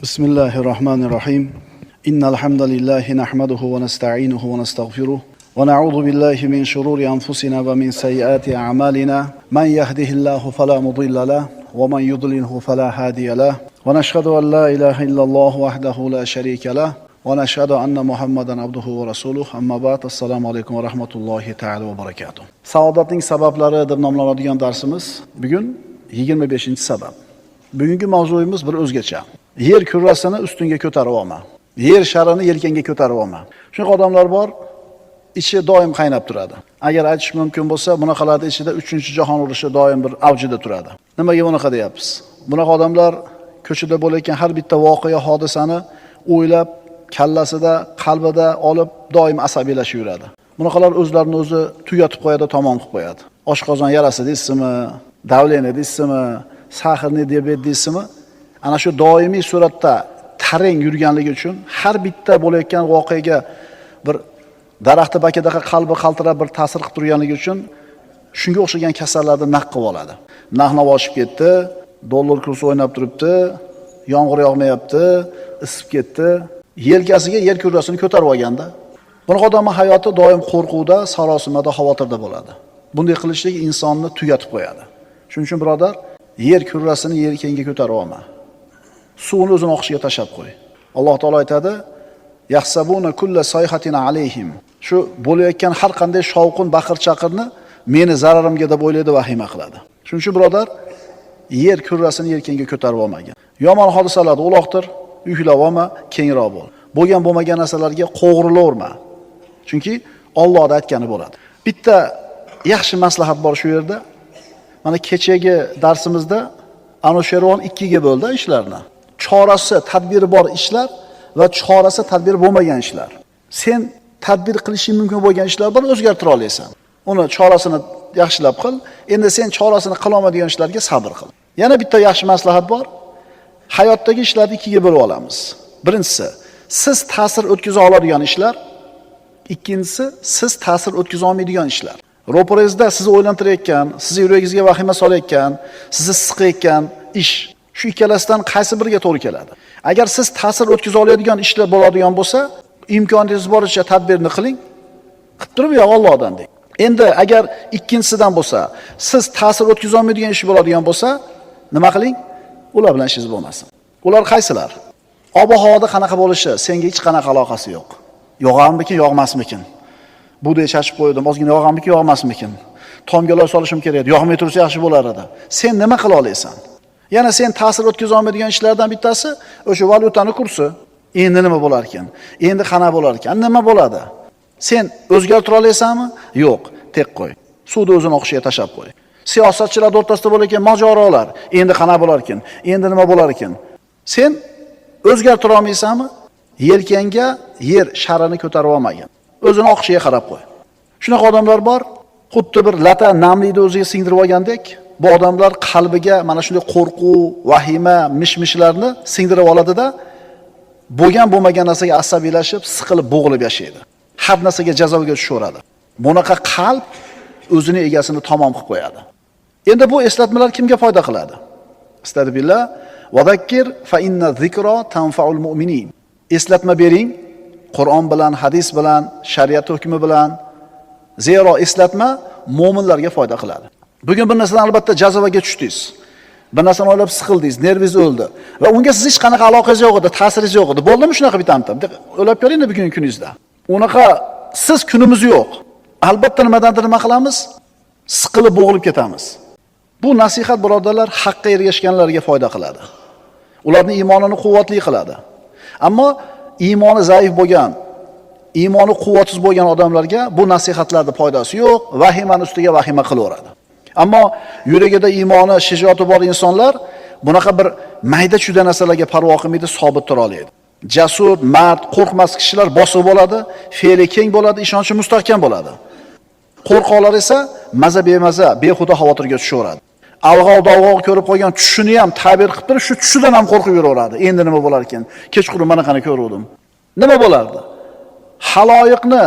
Bismillahirrohmanirrohim. Innal hamdalillahi nahmaduhu va nasta'inuhu va nastag'firuh va na'udhu billahi min shururi anfusina va min sayyiati a'malina. Man yahdihillohu fala mudilla lahu va man yudlilhu fala hadiya lahu. Va nashhadu an la ilaha illalloh wahdahu la sharika lahu va nashhadu anna Muhammadan abduhu va rasuluh. Amma ba'd. Assalomu alaykum va rahmatullohi ta'ala va barakatuh. Saodatning sabablari deb nomlanadigan darsimiz bugun 25-sabab. Bugungi mavzuyimiz bir o'zgacha. Yer kurrasini ustunga ko'tarib olma. Yer sharini yelkangga ko'tarib olma. Shunaqa odamlar bor, ichi doim qaynab turadi. Agar aytish mumkin bo'lsa, bunaqalarning ichida 3-jahon urushi doim bir avjida turadi. Nimaga bunaqa deyapmiz? Bunaqa odamlar ko'chada bo'layotgan har bitta voqea, hodisani o'ylab, kallasida, qalbida olib doim asabiylashib yuradi. Bunaqalar o'zlarini o'zi tugatib qo'yadi, tamom qilib qo'yadi. Oshqozon yarasi deysizmi, давление deysizmi, сахарный diabet deysizmi? Ana shu doimiy suratda tarang yurganligi uchun har bitta bo'layotgan voqeaga bir daraxtni bakidaqa qalbi qaltirab bir ta'sir qilib turganligi uchun shunga o'xshagan kasallarni naq qilib oladi. Narx-navo oshib ketdi, dollar kursi o'ynab turibdi, yomg'ir yog'mayapti, isib ketdi. Yelkasiga yer kurrasini ko'tarib olganda, bunaqa odamning hayoti doim qo'rquvda, sarosimada, xavotirda bo'ladi. Bunday qilishlik insonni tugatib qo'yadi. Shuning uchun birodar, yer kurrasini yelkangga ko'tarib olma. Suvni o'zini oqishiga tashlab qo'y. Alloh taolo aytadi: "Yahsabuna kulla sayhatin alayhim." Shu bo'layotgan har qanday shovqin, baqir-chaqirni meni zararimga deb o'ylaydi, vahima qiladi. Shuning uchun birodar, yer kurrasini yelkangga ko'tarib olmagin. Yomon hodisalarni uloqtir, yuklab olma, kengroq bo'l. Bo'lgan bo'lmagan narsalarga qo'g'rilaverma. Chunki Allohning aytgani bo'ladi. Bitta yaxshi maslahat bor shu yerda. Mana kechagi darsimizda Anushervon ikkiga bo'ldi ishlarni. Chorasi, tadbiri bor ishlar va chorasi, tadbiri bo'lmagan ishlar. Sen tadbir qilishing mumkin bo'lgan ishlar bor, o'zgartira olasan. Uni chorasini yaxshilab qil. Endi sen chorasini qila olmaydigan ishlarga sabr qil. Yana bitta yaxshi maslahat bor. Hayotdagi ishlarni ikkiga bo'lib olamiz. Birinchisi, siz ta'sir o'tkaza oladigan ishlar. Ikkinchisi, siz ta'sir o'tkaza olmaydigan ishlar. Ro'parangizda sizni o'ylantirayotgan, sizni yuragingizga vahima solayotgan, sizni siqayotgan ish, shu ikkalasidan qaysi biriga to'g'ri keladi? Agar siz ta'sir o'tkaza oladigan ishlar bo'ladigan bo'lsa, imkoningiz boricha tadbirni qiling. Qilib turib, yo Allohdan deng. Endi agar ikkinchisidan bo'lsa, siz ta'sir o'tkaza olmaydigan ish bo'ladigan bo'lsa, nima qiling? Ular bilan ishingiz bo'lmasin. Ular qaysilar? Ob-havoda qanaqa bo'lishi senga hech qanaqa aloqasi yo'q. Yog'armikin, yog'masmikin? Bug'doy chachib qo'ydim, ozgina yog'armikin, yog'masmikin? Tomga loy solishim kerak edi, yog'may tursa yaxshi bo'lar edi. Sen nima qila olasan? Yana sen ta'sir o'tkaza olmaydigan ishlardan bittasi o'sha valyutani kursi. Endi nima bo'lar ekan? Endi qana bo'lar ekan? Nima bo'ladi? Sen o'zgartira olasanmi? Yo'q, tek qo'y. Suvni o'zini oqishiga tashlab qo'y. Siyosatchilar o'rtasida bo'layotgan mojarolar, endi qana bo'lar ekan? Endi nima bo'lar ekan? Sen o'zgartira olmaysanmi? Yelkangga yer sharini ko'tarib olmagin. O'zini oqishiga qarab qo'y. Shunaqa odamlar bor, xuddi bir lata namlikni o'ziga singdirib olgandek, bu odamlar qalbiga mana shunday qo'rquv, vahima, mish-mishlarni singdirib oladida, bo'lgan bo'lmagan narsaga asabiylashib, siqilib, bo'g'ilib yashaydi. Har narsaga jazoga tushaveradi. Bunaqa qalb o'zini egasini tamom qilib qo'yadi. Endi bu eslatmalar kimga foyda qiladi? Astagfirullah. Va zakkir fa inna zikra tanfa'ul mu'minin. Eslatma bering, Qur'on bilan, hadis bilan, shariat hukmi bilan. Zero eslatma mo'minlarga foyda qiladi. Bugun bir narsadan albatta jazoga tushdingiz. Bir narsani o'ylab siqildingiz, nervingiz o'ldi va unga siz hech qanaqa aloqangiz yo'q edi, ta'siringiz yo'q edi. Bo'ldimi shunaqa bitamtam? O'ylab ko'ring bugungi kuningizda. Unaqa siz kunimiz yo'q. Albatta nimadandir nima qilamiz? Siqilib bo'g'ilib ketamiz. Bu nasihat birodarlar haqqa ergashganlarga foyda qiladi. Ularning iymonini quvvatli qiladi. Ammo iymoni zaif bo'lgan, iymoni quvvatsiz bo'lgan odamlarga bu nasihatlarning foydasi yo'q, vahimani ustiga vahima qilaveradi. Ammo yuragida iymoni, shijoati bor insonlar bunaqa bir mayda-chuyda narsalarga parvo qilmaydi, sobit tura oladi. Jasur, mard, qo'rqmas kishilar bosiq bo'ladi, fe'li keng bo'ladi, ishonchi mustahkam bo'ladi. Qo'rqoqlar esa maza bemaza, behuda xavotirga tushaveradi. Alg'ov-dolg'ov ko'rib qolgan tushini ham ta'bir qilib turib, shu tushidan ham qo'rqib yuraveradi. Endi nima bo'lar ekan? Kechqurun manaqani ko'ruvdim. Nima bo'lardi? Haloyiqni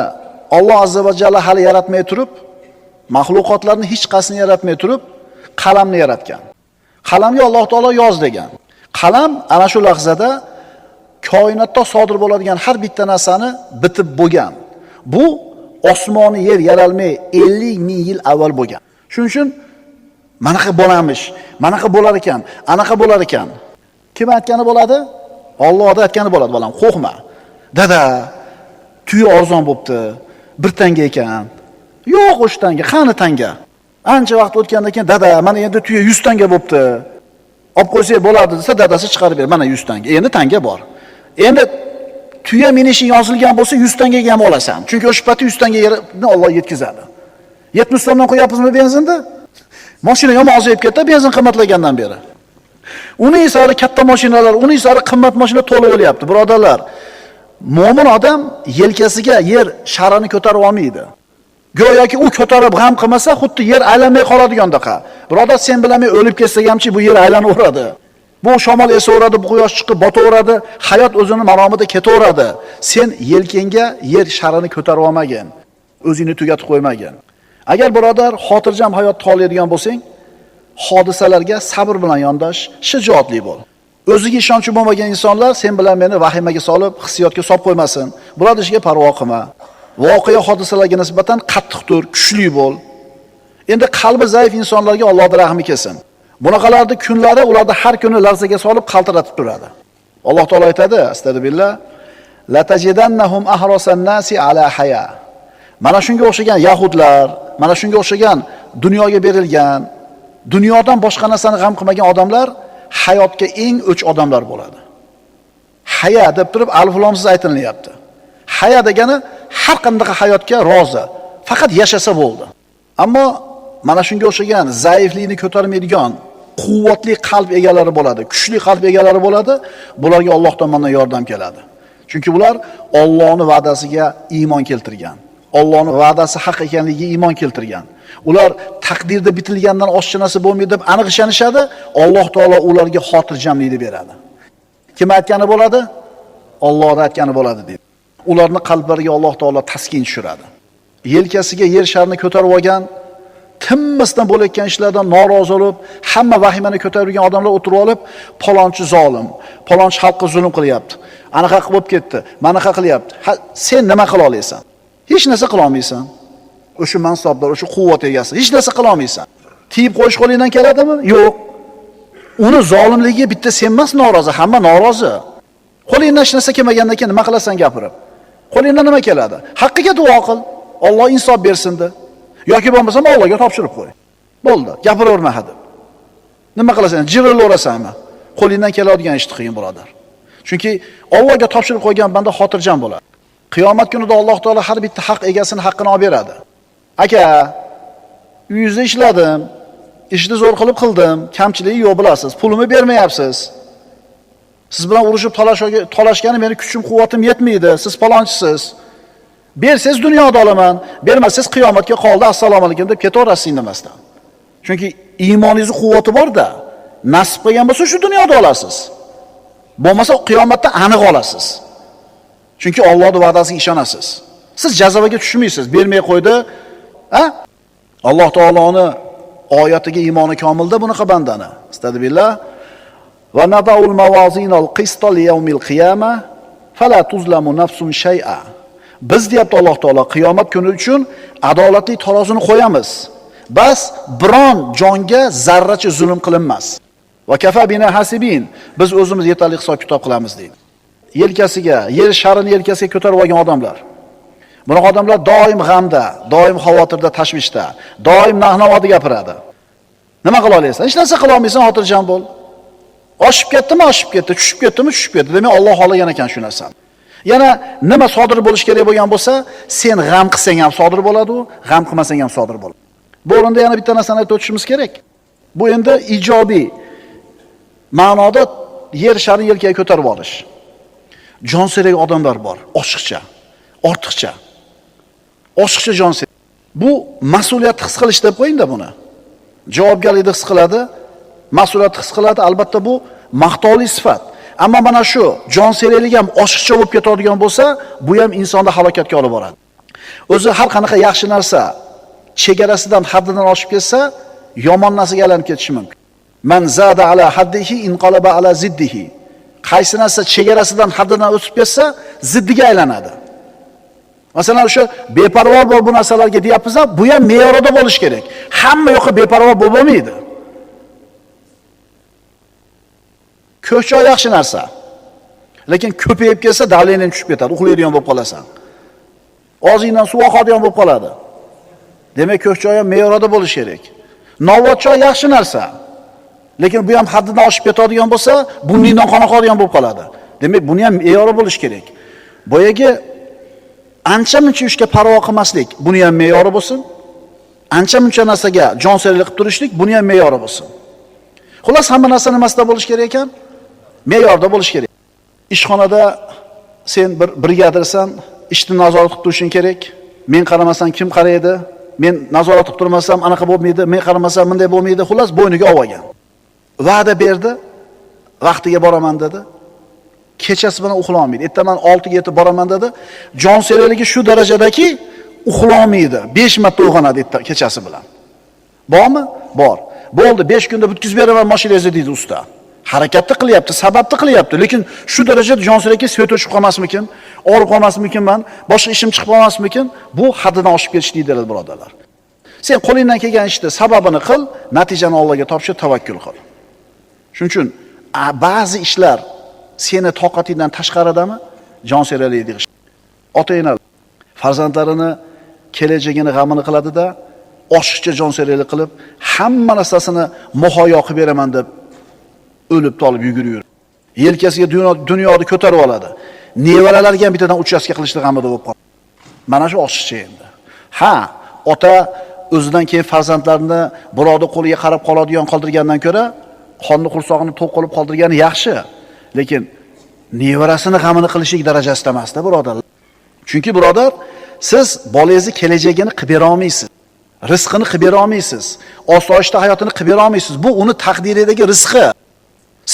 Alloh azza va jalla hali yaratmay turib, maxluqotlarni hech qaysini yaratmay turib, qalamni yaratgan. Qalamga Alloh taolo yoz degan. Qalam ana shu lahzada Koinotda sodir bo'ladigan har bitta narsani bitib bo'lgan. Bu osmoni yer yaralmay 50 ming yil avval bo'lgan. Shuning uchun manaqa bo'lamish, manaqa bo'lar ekan, anaqa bo'lar ekan. Kim aytgani bo'ladi? Allohning aytgani bo'ladi, bolam, qo'rqma. Dada, tuya arzon bo'pti, bir tanga ekan. Yo'q, o'sha tanga, qani tanga? Ancha vaqt o'tgandan keyin dada, mana endi tuya 100 tanga bo'pti. Olib qo'ysak bo'ladi desa, dadasi chiqarib ber, mana 100 tanga. Endi tanga bor. Endi tuya minishing yozilgan bo'lsa 100 tangaga ham olasan. Chunki o'sha paytda 100 tangaga Alloh yetkazadi. 70 so'mdan qo'yapmizmi benzinni? Mashina yomon ozayib ketdi benzin qimmatlagandan beri. Uning sari katta mashinalar, uning sari qimmat mashina to'lib o'lyapti, birodarlar. Mo'min odam yelkasiga yer sharini ko'tarib olmaydi. Go'yoki u ko'tarib g'am qilmasa, xuddi yer aylanmay qoladigandaqa. Birodar, sen bilan men o'lib ketsak hamchi bu yer aylanaveradi. Bu shamol esaveradi, bu quyosh chiqib botaveradi, hayot o'zini maromida ketaveradi. Sen yelkangga yer sharini ko'tarib olmagin, o'zingni tugatib qo'ymagin. Agar birodar xotirjam hayot xohlaydigan bo'lsang, hodisalarga sabr bilan yondash, shijoatli bo'l. O'ziga ishonchi bo'lmagan insonlar sen bilan meni vahimaga solib, hissiyotga solib qo'ymasin. Bular ishiga parvo qilma. Voqea hodisalarga nisbatan qattiq tur, kuchli bo'l. Endi qalbi zaif insonlarga Allohning rahmi kelsin. Bunaqalarning kunlari ularni har kuni larzaga solib qaltiratib turadi. Alloh taolo aytadi, astagfirullah, la tajidannahum ahrasan nasi ala haya. Mana shunga o'xshagan yahudlar, mana shunga o'xshagan dunyoga berilgan, dunyodan boshqa narsani g'am qilmagan odamlar hayotga eng o'ch odamlar bo'ladi. Haya deb turib alif lomsiz aytilyapti. Haya degani har qanday hayotga rozi, faqat yashasa bo'ldi. Ammo mana shunga o'xshagan zaiflikni ko'tarmaydigan quvvatli qalb egalari bo'ladi, kuchli qalb egalari bo'ladi. Bularga Alloh tomonidan yordam keladi. Chunki bular Allohning va'dasiga iymon keltirgan. Allohning va'dasi haq ekanligiga iymon keltirgan. Ular taqdirda bitilgandan oshiqcha narsa bo'lmaydi deb aniq ishonishadi. Alloh taolo ularga xotirjamlikni beradi. Kim aytgani bo'ladi? Allohning aytgani bo'ladi deydi. Ularning qalblariga Alloh taolo taskin tushiradi. Yelkasiga yer sharini ko'tarib olgan, tinmasdan bo'layotgan ishlardan norozi bo'lib, hamma vahimani ko'tarib yurgan odamlar o'tirib olib, palonchi zolim, palonchi xalqqa zulm qilyapti, anaqa bo'lib ketdi, manaqa qilyapti. Sen nima qila olasan? Hech narsa qila olmaysan. O'sha mansabdor, o'sha quvvat egasi, hech narsa qila olmaysan. Tiyib qo'yish qo'lingdan keladimi? Yo'q. Uni zolimligi bitta sen emas norozi, hamma norozi. Qo'lingdan hech narsa kelmagandan keyin nima qilasan gapirib? Qo'lingdan nima keladi? Haqqiga duo qil. Alloh insof bersin de. Yoki bo'lmasa Allohga topshirib qo'y. Bo'ldi, gapiraverma deb. Nima qilasan? Jirilaverasanmi? Qo'lingdan keladigan ishni qilgin, birodar. Chunki Allohga topshirib qo'ygan banda xotirjam bo'ladi. Qiyomat kunida Alloh taolo har bitta haq egasini haqqini olib beradi. Aka, uyingizda ishladim, ishni zo'r qilib qildim, kamchiligi yo'q bilasiz, pulimni bermayapsiz. Siz bilan urushib talashgani meni kuchim, quvvatim yetmaydi, siz palonchisiz. Bersangiz dunyoda olaman, bermasangiz qiyomatga qoldi, assalomu alaykum deb ketaverasiz indamasdan. Chunki iymoningizni quvvati bor-da, nasib qilgan bo'lsa shu dunyoda olasiz. Bo'lmasa qiyomatda aniq olasiz. Chunki Allohning va'dasiga ishonasiz. Siz jazoga tushmaysiz, bermay qo'ydi, ha? Alloh taoloning oyatiga iymoni komilda bunaqa bandani. Astagfirullah. Va nadaul mawazinal qista liyawmil qiyama fala tuzlamu nafsun shay'a. Biz deyapti Alloh taolo qiyomat kuni uchun adolatli tarozini qo'yamiz. Bas biron jonga zarracha zulm qilinmas. Va kafa bina hasibin. Biz o'zimiz yetarli hisob kitob qilamiz deydi. Yelkasiga, yer sharini yelkasiga ko'tarib olgan odamlar. Bunaqa odamlar doim g'amda, doim xavotirda, tashvishda, doim narx-navoda gapiradi. Nima qila olasan? Hech narsa qila olmaysan, xotirjam bo'l. Oshib ketdimi, oshib ketdi, tushib ketdimi, tushib ketdi. Demak, Alloh xohlagan ekan shu narsani. Yana nima sodir bo'lish kerak bo'lgan bo'lsa, sen g'am qilsang ham sodir bo'ladi u, g'am qilmasang ham sodir bo'ladi. Bu o'rinda yana bitta narsani aytib o'tishimiz kerak. Bu endi ijobiy ma'noda yer sharini yelkaga ko'tarib olish. Jonserek odamlar bor, oshiqcha, ortiqcha. Oshiqcha jonserek. Bu mas'uliyatni his qilish deb qo'ying-da buni. Javobgarlikni his qiladi, mas'uliyatni his qiladi, albatta bu maqtovli sifat. Ammo mana shu jonseriklik ham oshiqcha bo'lib ketadigan bo'lsa, bu ham insonni halokatga olib boradi. O'zi har qanaqa yaxshi narsa chegarasidan, haddidan oshib ketsa, yomon narsaga aylanib ketishi mumkin. Man zada ala haddihi inqalaba ala ziddihi. Qaysi narsa chegarasidan, haddidan o'tib ketsa, ziddiga aylanadi. Masalan, o'sha beparvo bo'l bu narsalarga deyapmiz, bu ham me'yorida bo'lish kerak. Hamma yoqqa beparvo bo'lib bo'lmaydi. Ko'k choy yaxshi narsa. Lekin ko'payib ketsa, davleniyang tushib ketadi, uxlaydigan bo'lib qolasan. Og'zingdan suv oqadigan bo'lib qoladi. Demak, ko'k choy ham me'yorida bo'lish kerak. Novvot choy yaxshi narsa. Lekin bu ham haddidan oshib ketadigan bo'lsa, burningdan qon oqadigan bo'lib qoladi. Demak, buni ham me'yori bo'lish kerak. Boyagi ancha-muncha ishga parvo qilmaslik, buni ham me'yori bo'lsin. Ancha-muncha narsaga jonserlik qilib turishlik, buni ham me'yori bo'lsin. Xullas, hamma narsa nimasida bo'lish kerak ekan? Me'yorda bo'lish kerak. Ishxonada sen bir brigadirsan, ishni nazorat qilib turishing kerak. Men qaramasam kim qaraydi? Men nazorat qilib turmasam anaqa bo'lmaydi, men qaramasam bunday bo'lmaydi. Xullas, bo'yniga olgan. Va'da berdi, vaqtiga boraman dedi. Kechasi bilan uxlolmaydi. Ertaman 6 ga yetib boraman dedi. Jonserligi shu darajadaki, uxlolmaydi. 5 marta uyg'onadi kechasi bilan. Bormi? Bor. Bo'ldi, 5 kunda bitkizib beraman mashinangizni deydi usta. Harakatni qilyapti, sababni qilyapti, lekin shu darajada jonserlikka svet o'chib qolmasmikin, og'rib qolmasmikinman, boshqa ishim chiqib qolmasmikin? Bu haddidan oshib ketish deydilar birodarlar. Sen qo'lingdan kelgan ishni sababini qil, natijani Allohga topshir, tavakkul qil. Shuning uchun ba'zi ishlar seni toqatingdan tashqaridami? Jonserlik deyish. Ota-ona farzandlarini kelajagini g'amini qiladida, oshiqcha jonserlik qilib, hamma narsasini muhayyo qilib beraman deb o'lib tolib yugurib. Yelkasiga dunyoni ko'tarib oladi. Nevaralarga ham bittadan uchastka qilishni g'amida bo'lib qoladi. Mana shu oshiqcha endi. Ha, ota o'zidan keyin farzandlarini birovning qo'liga qarab qoladigan qoldirgandan ko'ra, qonni qursog'ini to'q qilib qoldirgani yaxshi. Lekin nevarasini g'amini qilishlik darajasida emas-da, birodar. Chunki birodar, siz bolangizni kelajagini qilib bera olmaysiz. Rizqini qilib bera olmaysiz. Osoyishta hayotini qilib bera olmaysiz. Bu uni taqdiridagi rizqi.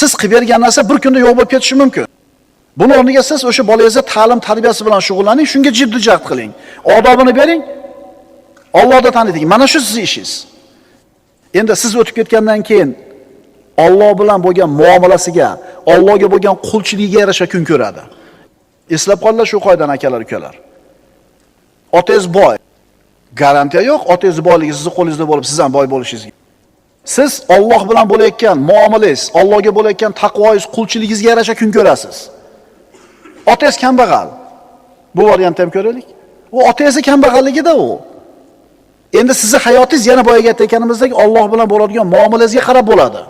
Siz qilib bergan narsa bir kunda yo'q bo'lib ketishi mumkin. Buni o'rniga siz o'sha bolangizni ta'lim tarbiyasi bilan shug'ullaning, shunga jiddiy jahd qiling. Odobini bering. Allohda taniting. Mana shu sizning ishingiz. Endi siz o'tib ketgandan keyin Alloh bilan bo'lgan muomalasiga, Allohga bo'lgan qulchiligiga yarasha kun ko'radi. Eslab qolinglar shu qoidani akalar, ukalar. Otangiz boy. Garantiya yo'q, otangiz boyligi sizning qo'lingizda bo'lib, siz ham boy bo'lishingizga. Siz Alloh bilan bo'layotgan muomalangiz, Allohga bo'layotgan taqvoyingiz, qulchiligingizga yarasha kun ko'rasiz. Otangiz kambag'al. Bu variantni ham ko'raylik. U otangizni kambag'alligida u. Endi sizning hayotingiz yana boyaga aytganimizdek Alloh bilan bo'ladigan muomalangizga qarab bo'ladi.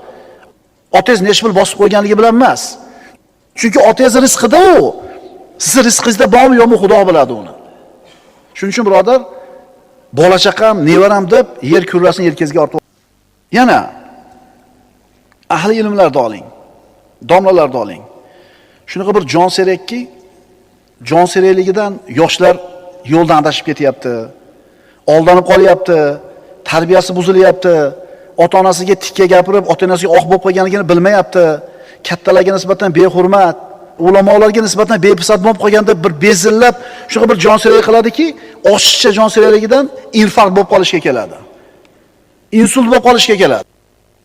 Otangiz necha pul bosib qo'yganligi bilan emas. Chunki otangiz rizqida u. Sizning rizqingizda bormi yo'qmi Xudo biladi uni. Shuning uchun birodar, bola chaqam, nevaram deb yer kurrasini yelkangizga ortib. Yana ahli ilmlarda oling, domlalarda oling. Shunaqa bir jonserakki, jonserakligidan yoshlar yo'ldan adashib ketyapti, aldanib qolyapti, tarbiyasi buzilyapti, ota-onasiga tikka gapirib, ota-onasiga oq bo'lib qolganligini bilmayapti, kattalarga nisbatan behurmat, ulamolarga nisbatan bepisat bo'lib qolganda bir bezillab shunaqa bir jonserlik qiladiki, oshiqcha jonserligidan infarkt bo'lib qolishga keladi. Insult bo'lib qolishga keladi.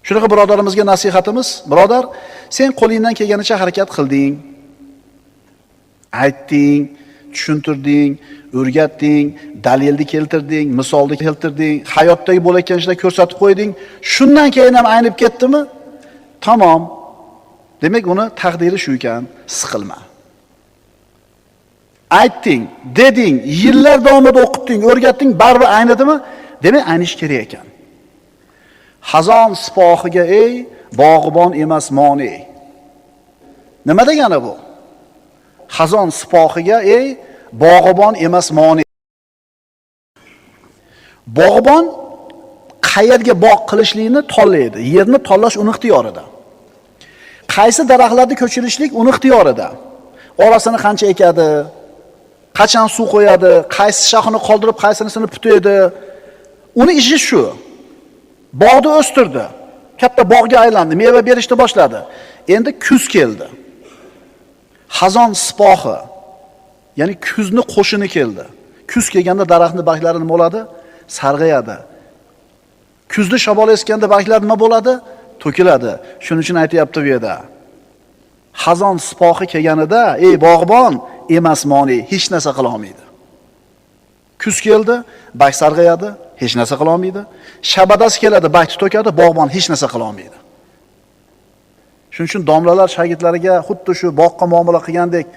Shunaqa birodarimizga nasihatimiz, birodar, sen qo'lingdan kelganicha harakat qilding. Aytding, tushuntirding, o'rgatding, dalilni keltirding, misolni keltirding, hayotdagi bo'layotgan ishlarni ko'rsatib qo'yding. Shundan keyin ham aynib ketdimi? Tamom. Demak, uni taqdiri shu ekan, siqilma. Aytding, deding, yillar davomida o'qitding, o'rgatding, baribir aynidimi? Demak, aynish kerak ekan. Xazon sipohiga ey, bog'bon emas moni. Nima degani bu? Xazon sipohiga ey, bog'bon emas moni. Bog'bon qayerga bog' qilishlikni tanlaydi. Yerni tanlash uni ixtiyorida. Qaysi daraxtlarni ko'chirishlik uni ixtiyorida. Orasini qancha ekadi, qachon suv qo'yadi, qaysi shoxini qoldirib, qaysinisini putaydi. Uni ishi shu. Bog'ni o'stirdi. Katta bog'ga aylandi, meva berishni boshladi. Endi kuz keldi. Xazon sipohi, ya'ni kuzni qo'shini keldi. Kuz kelganda daraxtning barglari nima bo'ladi? Sarg'ayadi. Kuzni shamol eskanda barglar nima bo'ladi? To'kiladi. Shuning uchun aytayapti bu yerda. Xazon sipohi kelganida, ey bog'bon, emas moni, hech narsa qila olmaydi. Kuz keldi, barg sarg'ayadi, hech narsa qila olmaydi. Shabadasi keladi, bargni to'kadi, bog'bon hech narsa qila olmaydi. Shuning uchun domlalar shogirdlariga xuddi shu boqqa muomala qilgandek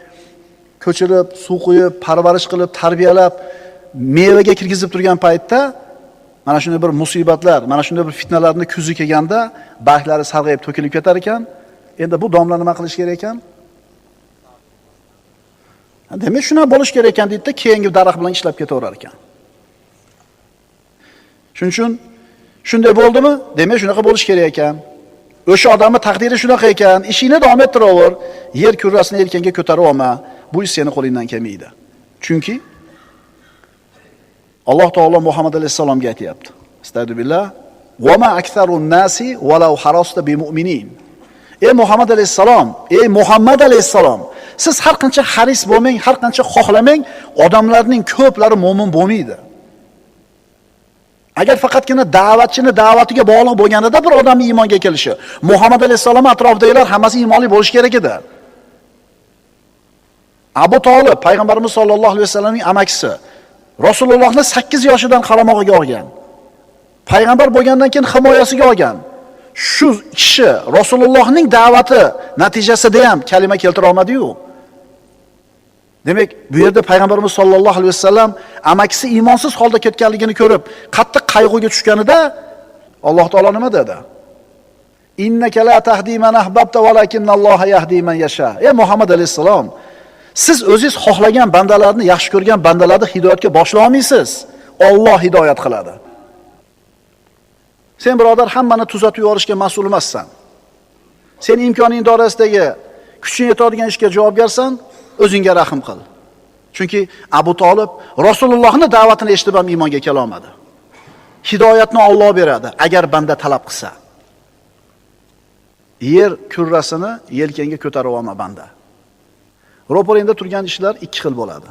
ko'chirib, suv quyib, parvarish qilib, tarbiyalab, mevaga kirgizib turgan paytda mana shunday bir musibatlar, mana shunday bir fitnalarni kuzi kelganda barglari sarg'ayib to'kilib ketar ekan. Endi bu domla nima qilish kerak ekan? Demak, shuna bo'lish kerak ekan deydi-da, keyingi daraxt bilan ishlab ketaverar ekan. Shuning uchun shunday bo'ldimi? Demak, shunaqa bo'lish kerak ekan. O'sha odamning taqdiri shunaqa ekan, ishingni davom ettiraver, yer kurrasini yelkangga ko'tarib olma, bu ish seni qo'lingdan kelmaydi. Chunki Alloh taolo Muhammad alayhisalomga aytayapti. Astagfirullah. Va ma aktharun nasi walau harasta bimu'minin. Ey Muhammad alayhisalom, ey Muhammad alayhisalom, siz har qancha haris bo'lmang, har qancha xohlamang, odamlarning ko'plari mo'min bo'lmaydi. Agar faqatgina da'vatchini da'vatiga bog'liq bo'lganida bir odamning iymonga kelishi, Muhammad alayhisalom atrofidagilar hammasi iymonli bo'lishi kerak edi. Abu Talib payg'ambarimiz sollallohu alayhi vasallamning amakisi, Rasulullohni 8 yoshidan qaramog'iga olgan. Payg'ambar bo'lgandan keyin himoyasiga olgan. Shu kishi Rasulullohning da'vati natijasida ham kalima keltira olmadi-yu. Demak, bu yerda payg'ambarimiz sollallohu alayhi vasallam amakisi iymonsiz holda ketganligini ko'rib, qattiq qayg'uga tushganida Alloh taolo nima dedi? Innaka la tahdi man ahbabta walakinnalloha yahdi man yasha. Ey Muhammad alayhisalom, siz o'zingiz xohlagan bandalarni, yaxshi ko'rgan bandalarni hidoyatga boshlay olmaysiz. Alloh hidoyat qiladi. Sen birodar hammani tuzatib yuborishga mas'ul emassan. Sen imkoning doirasidagi kuching yetadigan ishga javobgarsan, o'zingga rahim qil. Chunki Abu Talib Rasulullohning da'vatini eshitib ham iymonga kela olmadi. Hidoyatni Alloh beradi agar banda talab qilsa. Yer kurrasini yelkangga ko'tarib olma banda. Ro'parangda turgan ishlar ikki xil bo'ladi.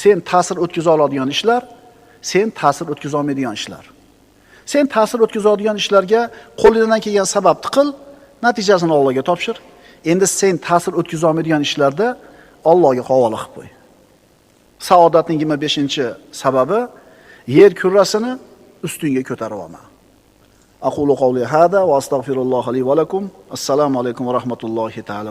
Sen ta'sir o'tkaza oladigan ishlar, sen ta'sir o'tkaza olmaydigan ishlar. Sen ta'sir o'tkaza oladigan ishlarga qo'lingdan kelgan sababni qil, natijasini Allohga topshir. Endi sen ta'sir o'tkaza olmaydigan ishlarda Allohga havola qilib qo'y. Saodatning 25-sababi yer kurrasini ustingga ko'tarib olma. Aqulu qawli hada va astagfirulloha li va lakum. Assalomu alaykum va rahmatullohi taala.